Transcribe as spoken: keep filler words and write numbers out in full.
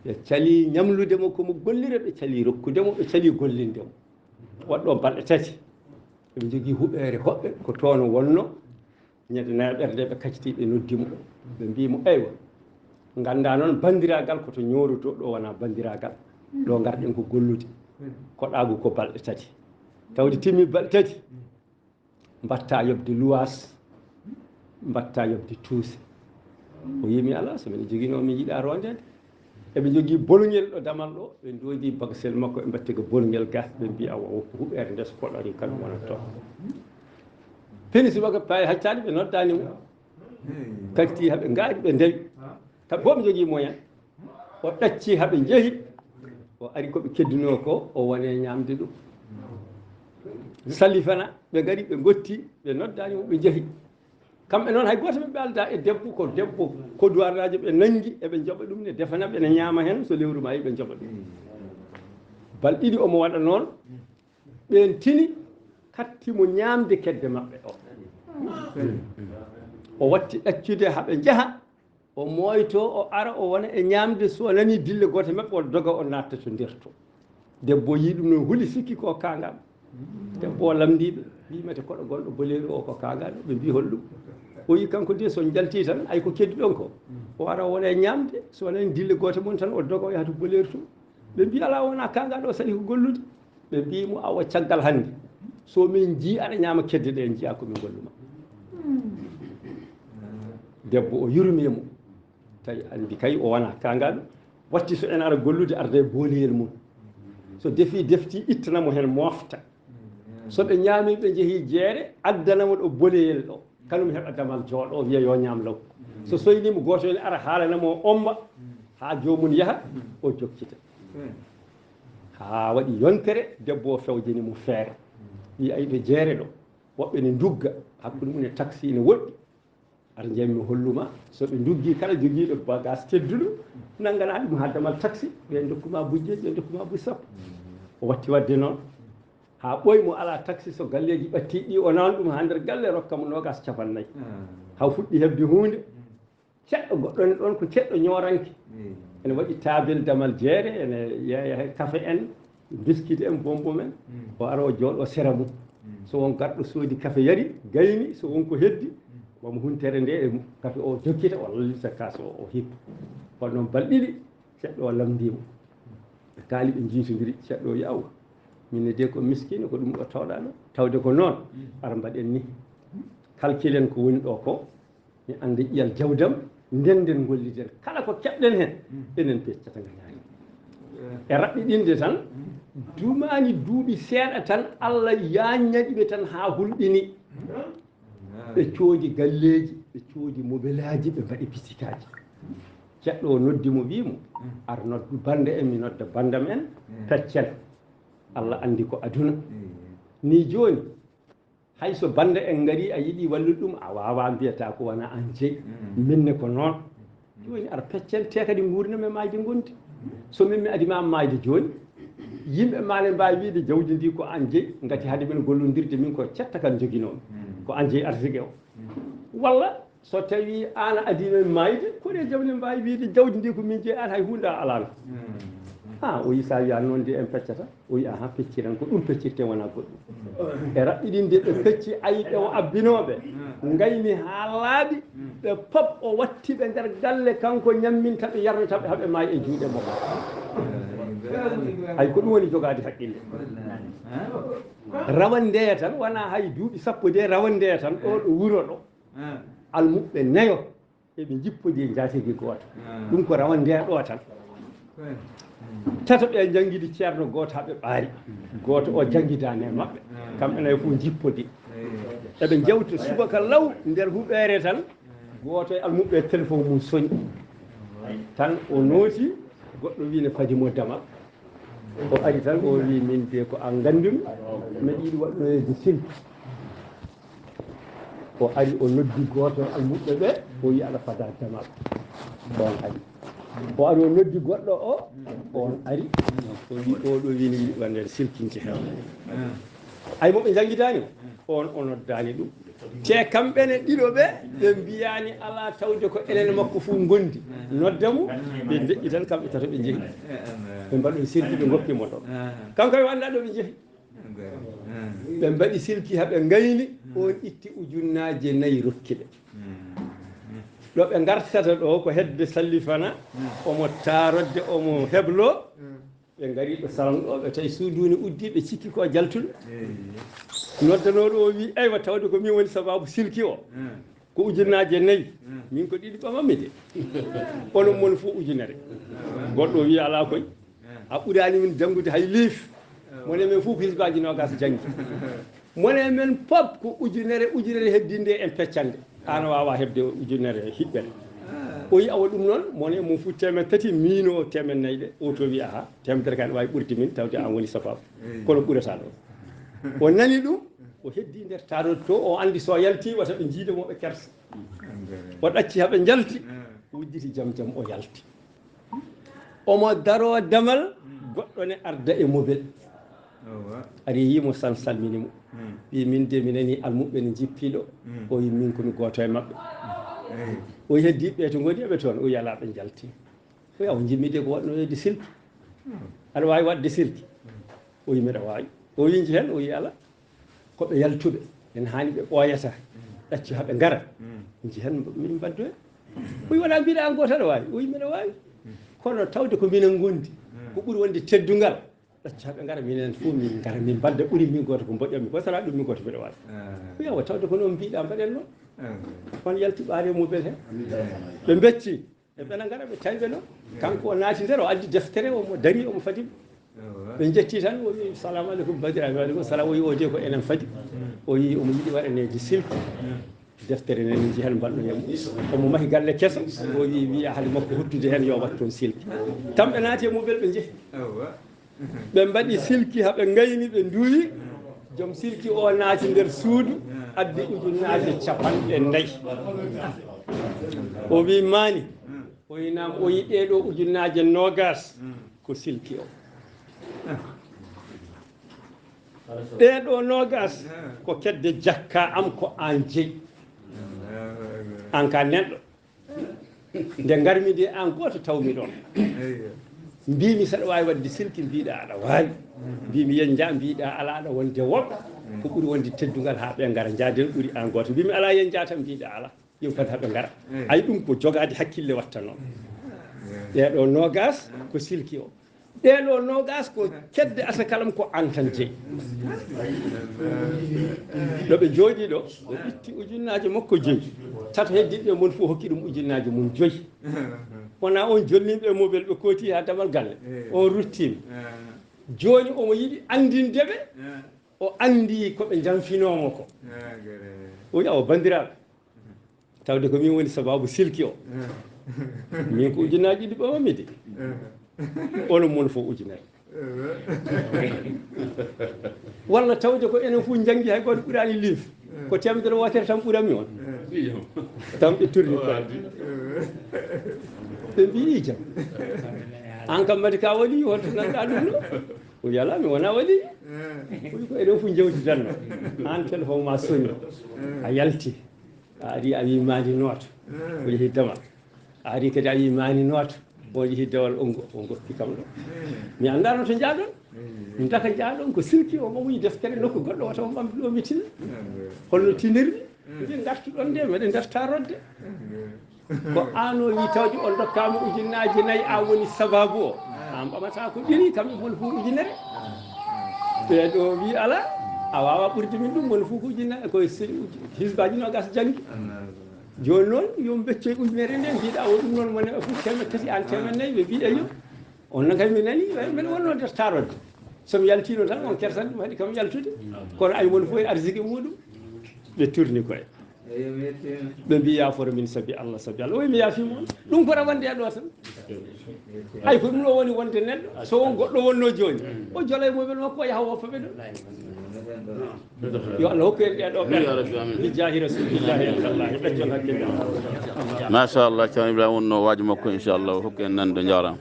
Ɓe calii ñamlude mo ko mo gollira, ɓe calii rokkude mo, ɓe calii gollinde mo. Waɗɗo balɗe tati. Eɓe njogii huɓeere hoɓɓe ko toon o wonno. Ñande nayaɓerde ɓe kaciti, ɓe noddi mo, ɓe mbii mo, "Eywa, nganndaa noon banndiraagal ko to ñooroto ɗo, wonaa banndiraagal. Ɗo ngarɗen ko gollude. Koɗaagu ko balɗe tati." Tawde timmi balɗe tati, mbatta yoɓde luwaas, mbatta yoɓde tuuse. O yimi, "Alaa, so mbiɗa joginoo, mi yiɗaa rondeede." Eɓe njogii bolngel ɗo damal ɗo, ɓe ndondi bagasel makko, ɓe mbaɗti ko bolngel gas, ɓe mbii, "Awa, woppu huɓeere nde so koɗori kan wona toon." Fini subaka payi haccaani, ɓe noddaani mo. Kadi haa ɓe ngaari, ɓe ndewi. Kamɓe fof ɓe njogii moyen. O ɗacci haa ɓe njehi. O ari ko ɓe keddunoo ko, o woni e ñaamde ɗum. Salifana, ɓe ngari, ɓe ngotti, ɓe noddaani mo, ɓe njehi. Kamɓe noon, hay gooto maɓɓe aldaa e debbo, ko debbo, ko duwarnaajo ɓe nanngi, eɓe njoɓa ɗum ne, defana ɓe ne ñaama heen, so lewru maayi ɓe njoɓa ɗum. Balɗe ɗiɗi omo waɗa noon, ɓeen tini, katti mo ñaamde kedde maɓɓe o. O watti ɗaccude haa ɓe njaha, o mooyto, o ara, o wona e ñaamde, so o nanii dille gooto maɓɓe, o doga, o naatta to nder to. Debbo yii ɗum noon, huli, sikki ko kaangaɗo. Debbo o lamndii ɓe, wii, "Mate koɗo gonɗo boleeri o ko kaangaɗo?" Ɓe mbii, "Hol ɗum?" O wii, "Kanko de, so on njaltii tan, ay ko kedduɗon ko, o ara, o wona e ñaamde, so o nanii dille gooto mum tan, o doga, o yaha to boleeri to." Ɓe mbii, "Alaa, wonaa kaangaɗo, o saɗi ko gollude." Ɓe mbii mo, "Awa, caggal hannde, so min njii aɗa ñaama kedde ɗe, en njiyaa ko min ngollu ma." Debbo o yurmii mo, tawi anndi kay o wonaa kaangaɗo, watti so en ara gollude, arda e booleyel mum. So defii defti, ittana mo heen, moofta. So ɓe ñaamii, ɓe njehii jeere, addana mo ɗo booleyel ɗo. Kanum heɓa damal, jooɗo, wiya yo ñaam law. So soynii mo, gooto ne ara haalana mo, o omba, haa joomum yaha, o jokkita. Haa waɗi yontere, debbo o fewjani mo feere. Wiya, "Ay, ɗo jeere ɗo, woɓɓe ne ndugga, hakkunde mum e taksi ne woɗɗi. Ar njeyan mi hollu ma." So ɓe nduggi kala, jogiiɗo bagage tedduɗo, nanngana ɗum haa damal taksi, ɓe ndokku ma buy joyi, ɓe ndokku ma buy sappo. O watti waɗde noon. Haa ɓooyi mo alaa taksi, so galleeji ɓattii ɗi, o nawan ɗum haa nder galle, rokka mo noogaas, capannay. Haa fuɗɗi heɓde huunde. Ceɗɗo goɗɗo ne ɗoon, ko ceɗɗo ñooranke. Ene waɗi taabel damal jeere, ene yeeya he kafe en, biskit en, bonbon en. O ara, o jooɗo sera mum. So won garɗo soodi kafe, yari, gayni, so won ko heddi, wamo huntere nde e kafe o jokkita, o lallita kaas o, o hippa. Kono noon balɗe ɗiɗi, ceɗɗo o lamndii mo. Ɓe kaali, ɓe njiitondiri, ceɗɗo o wi, "Awa, min ne de ko miskiino, ko ɗum ɗo tawɗaa ɗo? Tawde ko noon, ara mbaɗen ni. Kalkilen ko woni ɗo ko, mi annda ƴiyal jawdam, ndenden ngolliden. Kala ko keɓɗen heen, enen peccata ngañaari." E raɓɓiɗinde tan, dumaani duuɓi seeɗa tan, Allah yaññani ɓe tan haa hulɓini. Ɓe cooñi galleeji, ɓe cooñi mobelaaji, ɓe mbaɗi bisikaaji. Ceɗɗo o noddi mo, wii mo, "Ar noddu bannde en, mi nodda banndam en, peccen. Allah anndi ko aduna." Ni jooni, hay so bannde en ngarii, a yiɗi wallude ɗum, a waawaa, mbiyata ko wona aan jeyi. Min ne ko noon. Jooni ar peccen, te kadi nguurndam e maayde ngondi. So min mi adii ma maayde jooni, yimɓe ma ne mbaawi wiyde jawdi ndi ko aan jeyi, ngati hade min gollondirde min ko cetta kan njoginoo. Ko aan jeyi arsike o. Walla so tawi aan a adii min maayde, ko ɗe jawdi mbaawi wiyde jawdi ndi ko min jeyi, aan hay huunde a alaano. Ha, o yi sa wiya noon de en peccata. O wiya, "Aha, pecciren, ko ɗum peccirten, wonaa goɗɗum." E raɓɓiɗinde ɓe pecci ayɓe o abbinooɓe, ngayni haa laaɓi, ɓe pop o watti ɓe nder galle, kanko ñamminta ɓe, yarnata ɓe, haa ɓe maayi e juuɗe makko. Ay, ko ɗum woni jogaade haqqille. Rawan ndeya tan, wonaa hay duuɓi sappo de, rawan ndeya tan, ɗo ɗo wuro ɗo. Almuɓɓe nayo. Eɓe njippodii njaatigi gooto. Ɗum ko rawane ndeya ɗo tan. Tato ɓe njanngidi ceerno gooto haa ɓe ɓaari. Gooto o janngidaani e maɓɓe. Kamɓe nayo fof njippodii. Eɓe njewta subaka law nder huɓeere tan. Gooto e almuɓɓe téléphone mum soñi. Tan o nooti, goɗɗo wii ne fadi mo damal. O ari tan, o wii, "Min de ko an nganndumi, mbeɗa yiɗi waɗnoyeede silki." O ari, o noddi gooto e almuɓɓe ɓe, o wii, "Aɗa fada damal." On ari. O ari, o noddi goɗɗo o, on ari. O wii, "Oɗo wii ne yiɗi waɗnoyeede silkinci heen." Ay mo ɓe njanngidaani, on o noddaani ɗum. Te kamɓe ne ɗiɗo ɓe, ɓe mbiyaani alaa tawde ko enen makko fof ngondi. Nodda mo, ɓe ndeƴƴi tan kamɓe tato ɓe njehi. Ɓe mbaɗi silki ɓe ngokki mo ɗo. Kanko e anndaa ɗo ɓe njehi. Ɓe mbaɗi silki haa ɓe ngayni, on itti ujunnaaje nayi rokki ɓe. Ɗo ɓe ngartata ɗo ko hedde sallifana, omo taarodde, omo heblo. Ɓe ngari ɗo salon ɗo, ɓe tawi suudu ni uddi, ɓe cikki ko jaltuɗo. Noddanooɗo o wi, "Aywa, tawde ko min woni sababu silki o. Ko ujunnaaje nayi. Min ko ɗiɗi ɓamammi de. Onon mon fof ujunere." Goɗɗo o wi, "Alaa koy. A ɓuraani min janngude hay liif. Mone men fof ko hisbaaji noogas janngi. Mone men pop ko ujunere, ujunere heddinde en peccande. Aan a waawaa heɓde ujunere hiɓɓere." O wi, "Awa ɗum noon, mone mum fof teemed tati, miin o teemed nayi de." O to wi, "Aha, teemedere kay ne waawi ɓurde min, tawde aan woni sababu. Kono ɓurata ɗo." O nani ɗum, o heddi nder taaroto to, o anndi so yalti wata ɓe njiida mo ɓe kersa. O ɗacci haa ɓe njalti, o udditi jam jam, o yalti. Omo daroo damal, goɗɗo ne arda e mobel. Ari yii mo san salmini mo. Wi, "Min de mi nani almuɓɓe ne njippi ɗo." O wi, "Min ko mi gooto e maɓɓe." O wi, "Heddiiɓe ɓe to ngoni eɓe toon?" O wi, "Alaa, ɓe njalti." O wi, "Awa njimmi de ko waɗno wiyde silki. Aɗa waawi waɗde silki?" O wi, "Mbeɗa waawi." O wi, "Nji heen." O wi, "Alaa. Ko ɓe yaltuɓe, ene haani ɓe ɓooyata, ɗaccu haa ɓe ngara. Nji heen min mbaddoya." O wi, "Wonaa mbiɗa aan gooto aɗa waawi?" O wi, "Mbeɗa waawi. Kono tawde ko minen ngondi, ko ɓuri wonde teddungal, ɗaccu haa ɓe ngara, minen fof min ngara, min mbadda, ɓuri min gooto ko mboƴƴammi ko, sara ɗum min gooto mbeɗa waawi." O wi, "Awa tawde ko noon mbiɗa, mbaɗen noon." On yalti ɓaare mum ɓe heen. Ɓe mbecci. E ɓena ngara ɓe tawi ɓe ɗo. Kanko o naati nder, o addi deftere, omo dari, omo fadi. Ɓe njetti tan, o wi, "Salamu aleykum, bandiraaɓe." "Wa aleykum salam." O wi, "O de ko enen fadi." O wi, omo yiɗi waɗaneede silki. Deftere nen nji heen mbaɗno yam. Omo mahi galle keso. O wi, wiya hade makko hottude heen, yo waɗ toon silki. Tan ɓe naati e mobel, ɓe njehi. Ɓe mbaɗi silki haa ɓe ngayni, ɓe nduwi. Joom silki o naati nder suudu, addi ujunnaaje capanɗe nayi. O wi, "Maani?" O wi, "Naam." O wi, "Ɗee ɗo ujunnaaje noogas ko silki o. Ɗee ɗo noogas ko kedde jakka am, ko aan jeyi. Aan ka neɗɗo. Nde ngarmi nde, aan gooto tawmi ɗoon. Mbiimi, saɗa waawi waɗde silki, mbiɗa aɗa waawi. Mbiimi, yen njaa, mbiɗa alaa, aɗa wonde woɓɓe. Ko ɓuri wonde teddungal haa ɓe ngara, njaaden ɓuri aan gooto. Mbiimi, alaa, yen njaa tan, mbiɗa alaa. Yewtan haa ɓe ngara." Ay, ɗum ko jogaade hakkille waɗta noon. Ɗee ɗo noogas ko silki o. Ɗee ɗo noogas ko kedde asakalam, ko aan tan jeyi. Ɗo ɓe njooɗii ɗo, o itti ujunnaaje makko joyi. Tato heddiiɓe mon fof hokki ɗum ujunnaaje mum joyi. Wonaa on jolniiɓe e mobel, ɓe kooti haa damal galle. On ruttiima. Jooni omo yiɗi anndinde ɓe, o anndi ko ɓe njamfinoo mo ko. O wi, "Awa, bandiraaɓe, tawde ko min woni sababu silki o. Min ko ujunnaaji ɗiɗi ɓamammi de. Onon mon fof ujunere. Walla tawde ko enen fof njanngi, hay gooto ɓuraani liif. Ko teemedere wootere tan ɓurammi on." Tan ɓe turni koye. Ɓe mbiyi, "Jam. Aan kam madi ka wali, holto nanɗa ɗum ɗo?" O wi, "Alaa, mi wonaa wali." O wi, "Ko enen fof njewtidanno. Aan téléphone ma soni. A yalti. A ari a wi maani nooto." O yehi damal. A ari kadi a wi maani nooto. O yehi dewal, o ngo-, o ngokki kam ɗo. Mi anndaano to njaaɗon. Ndaka njaaɗon ko silki o, mo woni deftere nokku goɗɗo wata o ɓamtu ɗo mi tinna. Holno tinirmi? Mbi ngartuɗon nde, mbeɗa nder tarodde. Ko aan o wi tawde o ndokkaama ujunnaaje nayi, a woni sababu o. Aan ɓamata ko ɓiri, kamɓe mon fof ujunere. Ɓe ɗo wi alaa, a waawaa ɓurde min ɗum, mon fof ko ujunnaje, ko si-, hisbaaji noogas janngi. Jooni noon, yo mi beccoy ujunere nde, mbiɗa o ɗum noon, mone o fof teemed tati, aan teemed nayi, ɓe mbiɗa yo. On noon kay mi nani, eh, mbeɗa wonno nder tarodde. So mi yaltiino tan, on kersan ɗum haɗi kam yaltude. Kono ay won fof e arsike muɗum. Ɓe turni koye. Ɓe mbi, "Yaaforo min sabi Allah, sabi Allah." O wi, "Mi yaafiima on." Ɗum ko rawande e ɗo tan. Ay, ko ɗum o woni wonde neɗɗo. So won goɗɗo wonno jooni, o jola e mobel makko, o yaha woppa ɓe ɗo. Yo Allah hokku en ɗee ɗo ɓen. Bi jaahi Rasulillahi, ɓe jon hakke ɓe. Machallah, ceerno Ibrahima wonno waaji makko, inchallah, o hokku en nande, jaaraama.